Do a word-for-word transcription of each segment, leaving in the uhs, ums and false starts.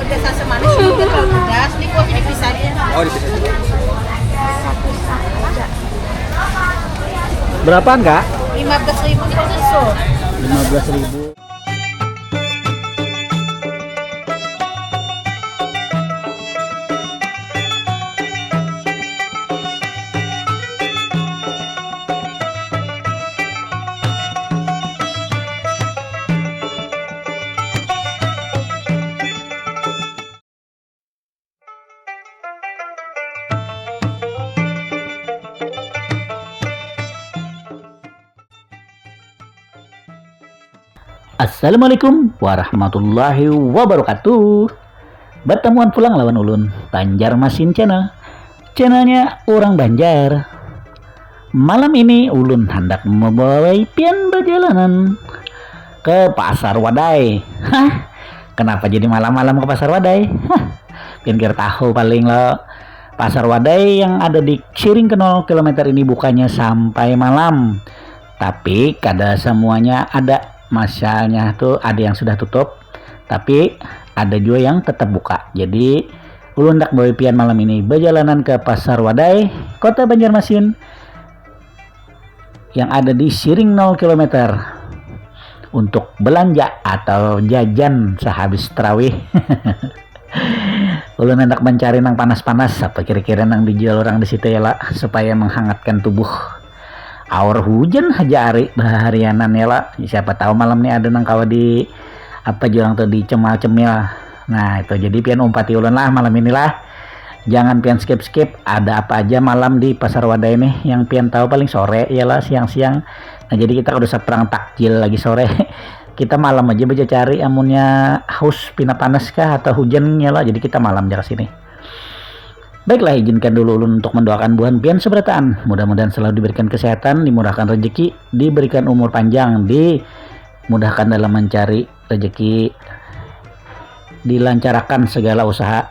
Ada sasa manis, ini terlalu pedas. Ini kuahnya dipisah aja. Oh, dipisah juga. Berapaan, Kak? Lima belas ribu di susu. Lima belas ribu. Assalamualaikum warahmatullahi wabarakatuh. Bertemuan pulang lawan ulun, Banjarmasin Channel. Channelnya orang Banjar. Malam ini ulun hendak membawai pian berjalanan ke Pasar Wadai. Hah? Kenapa jadi malam-malam ke Pasar Wadai? Hah? Pian kira tahu paling lo. Pasar Wadai yang ada di Siring ke nol kilometer ini bukanya sampai malam. Tapi kada semuanya ada. Masalahnya tuh ada yang sudah tutup, tapi ada juga yang tetap buka. Jadi ulun tak bawa pian malam ini berjalanan ke Pasar Wadai, Kota Banjarmasin yang ada di Siring nol kilometer untuk belanja atau jajan sehabis terawih. Ulun hendak mencari nang panas-panas, apa kira-kira nang dijual orang di situ ya lah, supaya menghangatkan tubuh. Aur hujan haja ari baharianan ya lah. Siapa tahu malam ni ada nang kawa di apa jual tuh di cemil-cemil. Nah, itu jadi pian umpati ulun lah malam inilah. Jangan pian skip-skip, ada apa aja malam di Pasar Wadai nih yang pian tahu paling sore ya lah, siang-siang. Nah, jadi kita kada usah perang takjil lagi sore. Kita malam aja baca cari amunnya haus pina panas kah atau hujan ya lah. Jadi kita malam aja ke sini. Baiklah, izinkan dulu ulun untuk mendoakan buhan pian seberataan. Mudah-mudahan selalu diberikan kesehatan, dimurahkan rezeki, diberikan umur panjang, dimudahkan dalam mencari rezeki, dilancarakan segala usaha,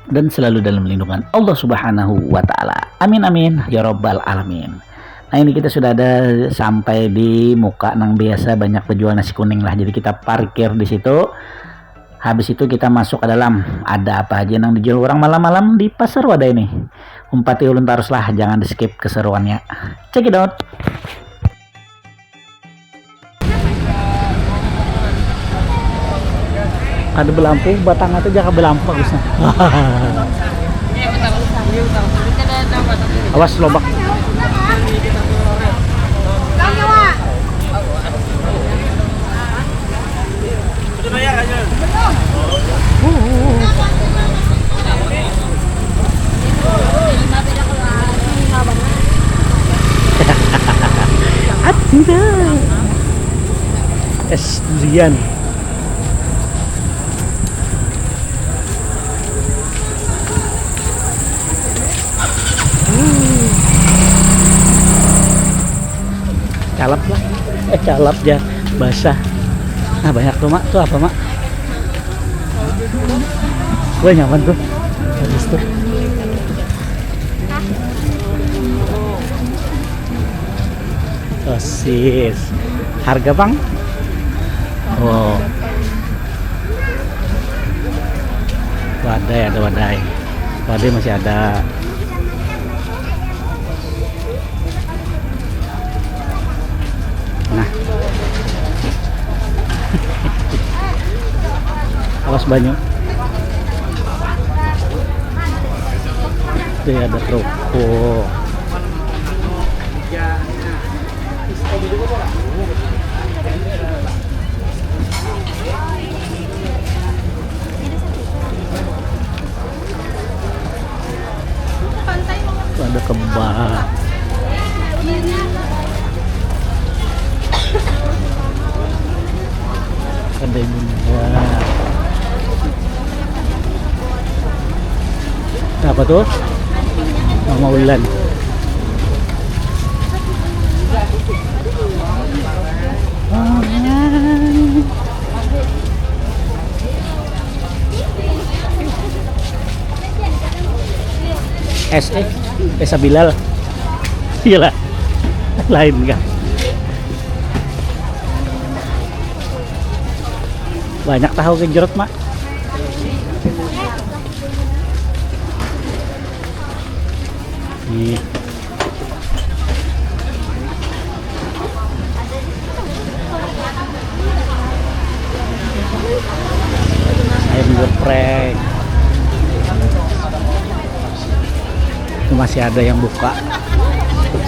dan selalu dalam lindungan Allah Subhanahu wa Ta'ala. Amin, amin, ya Rabbal 'Alamin. Nah, ini kita sudah ada sampai di muka nang biasa banyak berjual nasi kuning lah. Jadi, kita parkir di situ. Habis itu kita masuk ke dalam. Ada apa aja nang dijual orang malam-malam di Pasar Wadai nih? Umpati ulun tarus lah, jangan di skip keseruannya. Check it out. Ada belampu, batang atau jangan belampu bagusnya. Awas lobak. Ada es durian. Calap lah. Eh, calap ya, basah. Nah, banyak tuh, Mak. Tuh apa, Mak? Wah, nyaman tuh. Bagus tuh. Sosis. Harga, Bang? Oh. Wadai, ada wadai. Wadai masih ada. Nah. Awas banyu. Oke, ada kerupuk. Ada kebab. Ada juga. Apa tuh? Mama Ulan. S E, Esa Bilal. Iyalah. Lain kah? Banyak tahu gejrot, Mak. Nih. Ayam geprek. Masih ada yang buka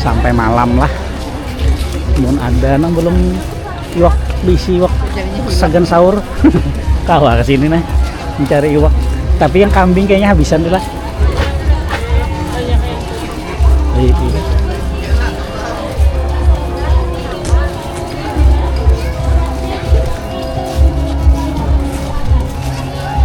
sampai malam lah. Mun ada nang belum iwak, bisi iwak sagan sahur. Kawa ke sini nah mencari iwak. Tapi yang kambing kayaknya habisan tuh lah. Iya, iya.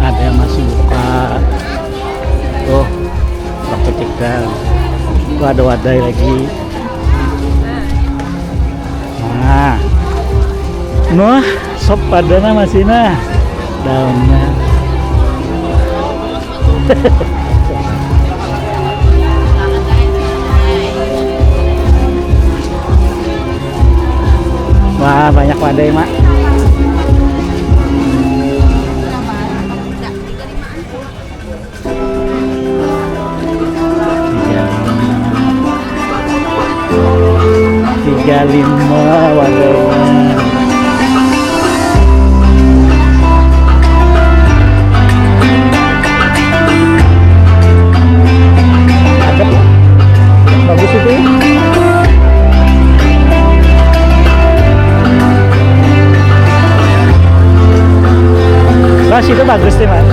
Ada yang masih buka. Oh, waktu cekal. Itu ada wadai lagi. Nah. Nuh, sop ada nah masih nah. Daunnya. Wah, banyak wadai, Mak. Tiga lima wadahnya. Ada, bagus itu. Wah, situ bagus nih, Mas.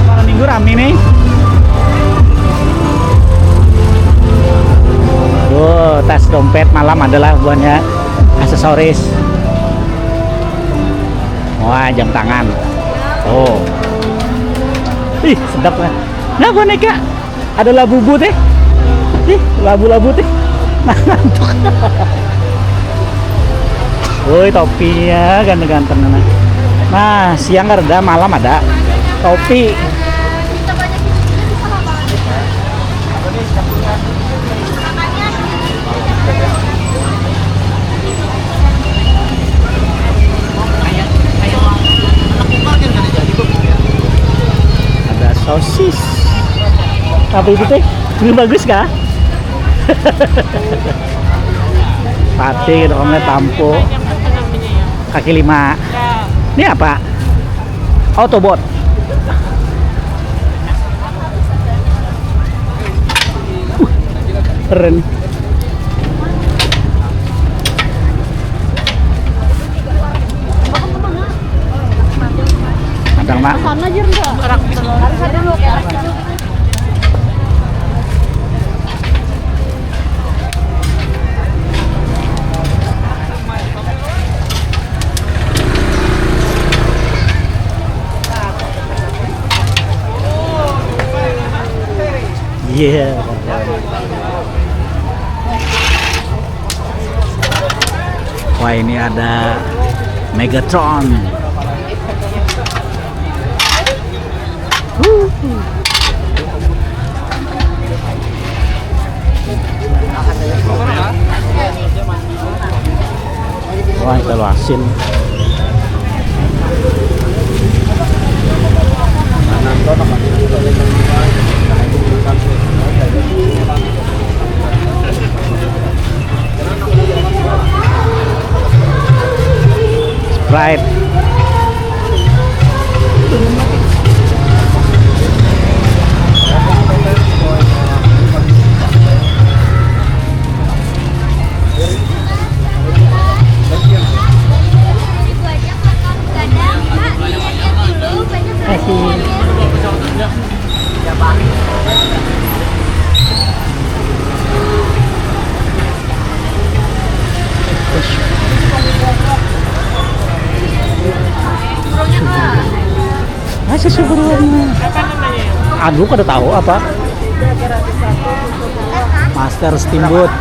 Malam minggu rame nih. Tuh, tas dompet malam adalah buahnya aksesoris. Wah, jam tangan. Oh. Ih, sedap lah. Nah, boneka. Ada labubu teh. Ih, labu-labu teh. Nah, ngantuk. Woi, topinya ganteng-ganteng nah. Nah, siang kada ada, malam ada. Topi. Ada sosis. Apa itu teh? Ini bagus kah? Pati gitu, omnya tampo. Kaki lima. Ini apa? Autobot. Uh, keren. Madang, Mak. Sana aja enggak? Harus ada dulu. Iya. Wah, ini ada Megatron. Wah, kita asin. Sprite. Kasih. Ah, susu beruang. Aduh, kada tahu apa. Master Steamboat.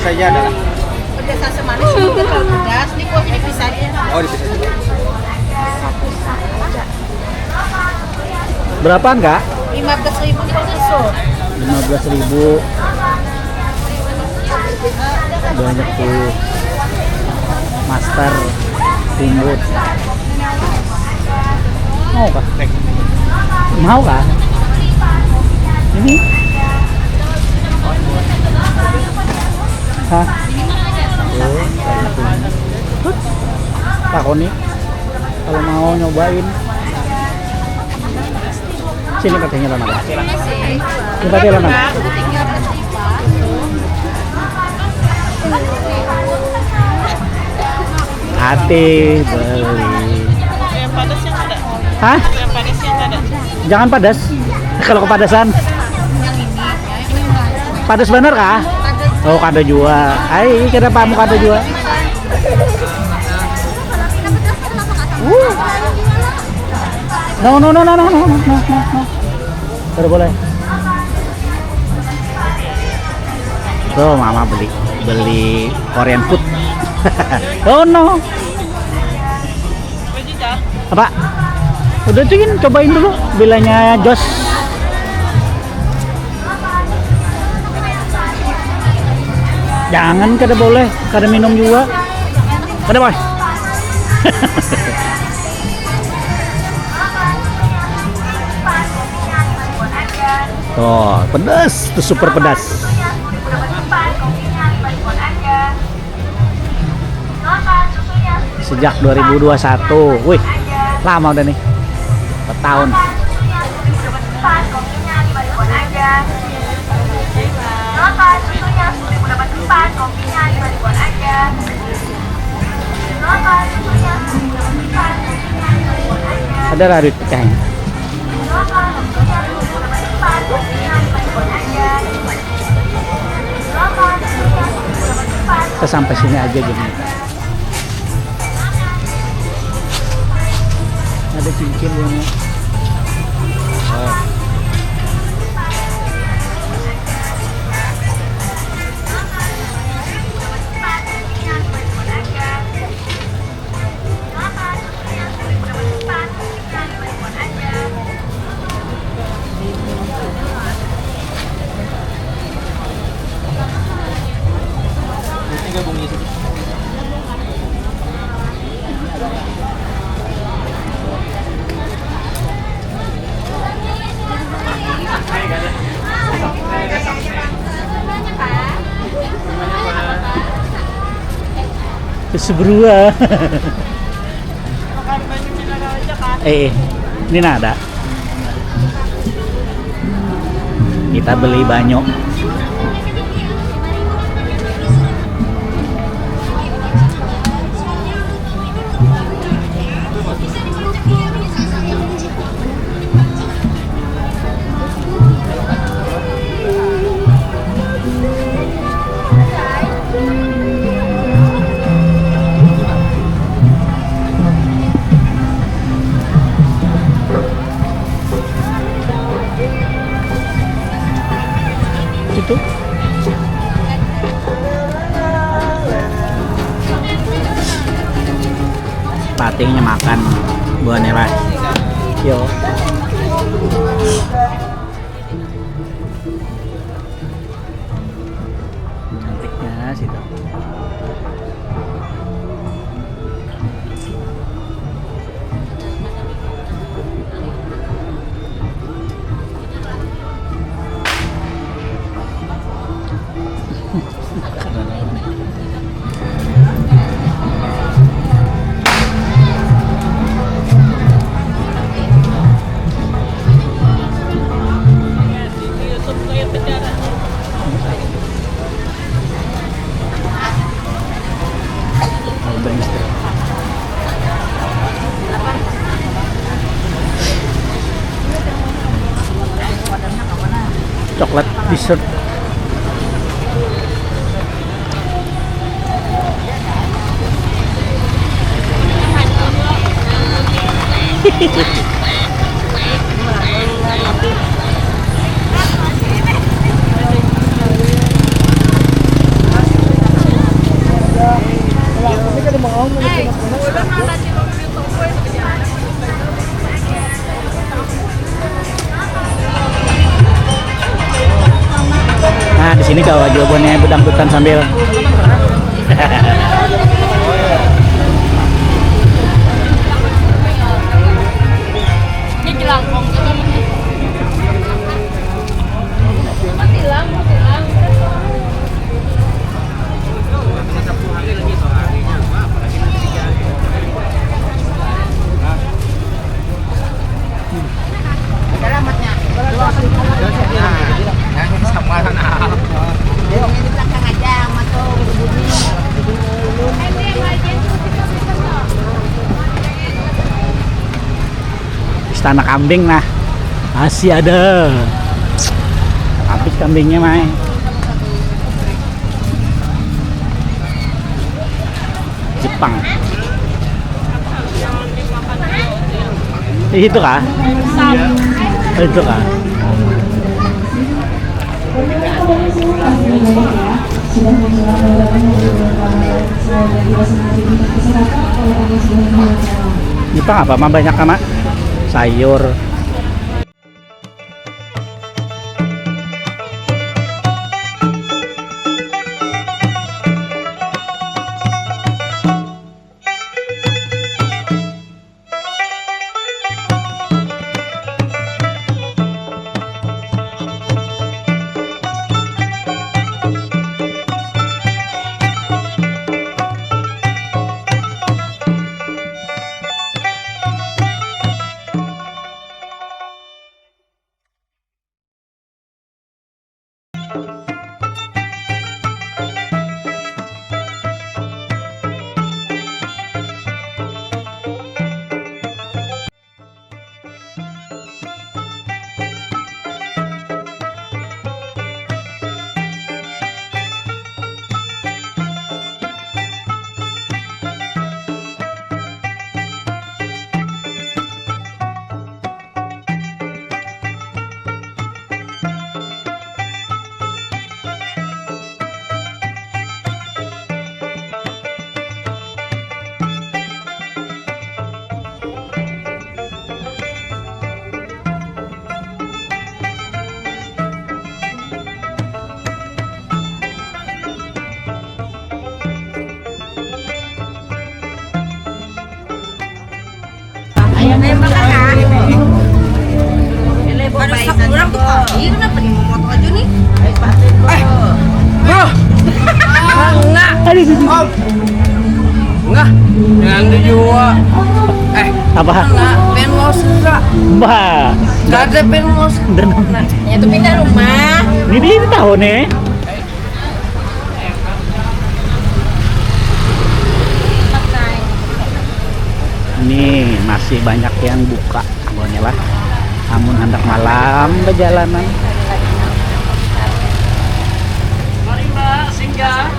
Saja ada. Pedas asam manis ini terlalu pedas. Ini kuahnya dipisah aja. Oh, dipisah juga. Berapaan, Kak? Lima belas ribu kita susul. Lima belas ribu. Banyak tuh. Master timbul. Mau kah? Mau kah? Ini? Hah? Oh, takoni kalau mau nyobain. Sini katanya lah, Bang. Ini katanya lah, Bang. Hati beli. Yang padas yang ada. Hah? Yang padas yang ada. Jangan padas. Kalau kepedasan. Padas bener kah? Oh, kada jua. Ai, kada paham kada jua. Uh. No, no, no, no, no, no, no, no, no. Kada boleh. Tuh, mama beli beli Korean food. Oh no. Apa? Udah tuh, Yin, cobain dulu bilanya jos. Jangan, kada boleh, kada minum juga. Kada boleh. Tuh, pedas, tuh super pedas. Sejak dua ribu dua satu. Wih, lama udah nih. Empat tahun. Ada lah duit pecahnya. Kita sampai sini aja gini. Ada cincin punya. Oh. Seberua. Eh, ini nada. Kita beli banyu. Itu. Patingnya makan buahnya lah. Yo. Cantiknya situ. Coklat dessert. Kan sambil Istana kambing nah, masih ada. Habis kambingnya, mai. Jepang. Itu kah? Itu kah? Jepang apa mah banyak, Mak? Sayur. Ayo, makan, ah. Ada satu orang tuh kaki, kenapa nih mau motor aja nih? Eh, bro. Enggak. Aduh, aduh, aduh. Om. Enggak. Jangan dijual. Eh, apa? Enggak, pengen mau suka. Bah. Enggak ada pengen mau suka. Bener. Ya, itu pindah rumah. Ini dia tahu nih. Ini masih banyak yang buka, pokoknya lah. Amun handak malam bejalanan. Mari, Mbak, singgah.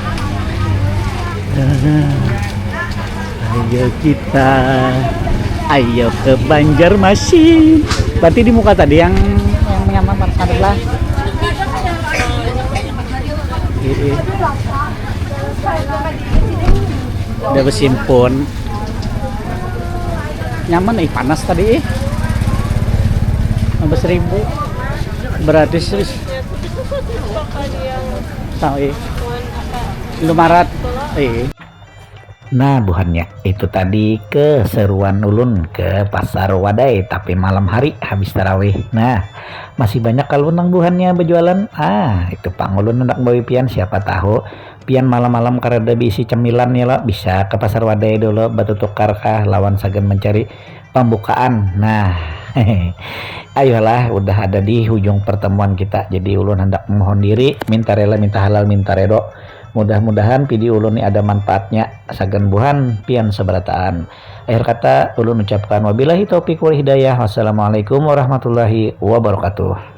Ayo kita, ayo ke Banjarmasin. Berarti di muka tadi yang, yang nyaman, Mas, adalah. Iya. Udah besimpun. Nyaman, ih, panas tadi, ih. Lima belas ribu. Berarti serius. Tahu, ih. Indomaret. Ih. Nah, buhannya itu tadi keseruan ulun ke Pasar Wadai, tapi malam hari habis tarawih. Nah, masih banyak kalu nang buhannya bejualan. Ah, itu pang ulun hendak bawi pian, siapa tahu pian malam-malam kareda beisi cemilan ya lo, bisa ke Pasar Wadai dulu batutukar kah lawan sagan mencari pambukaan. Nah, ayolah, udah ada di hujung pertemuan kita. Jadi ulun hendak memohon diri, minta rela, minta halal, minta redo. Mudah-mudahan video ulun ni ada manfaatnya. Sagan buhan pian seberataan. Akhir kata ulun ucapkan wabillahi taufiq wal hidayah. Wassalamualaikum warahmatullahi wabarakatuh.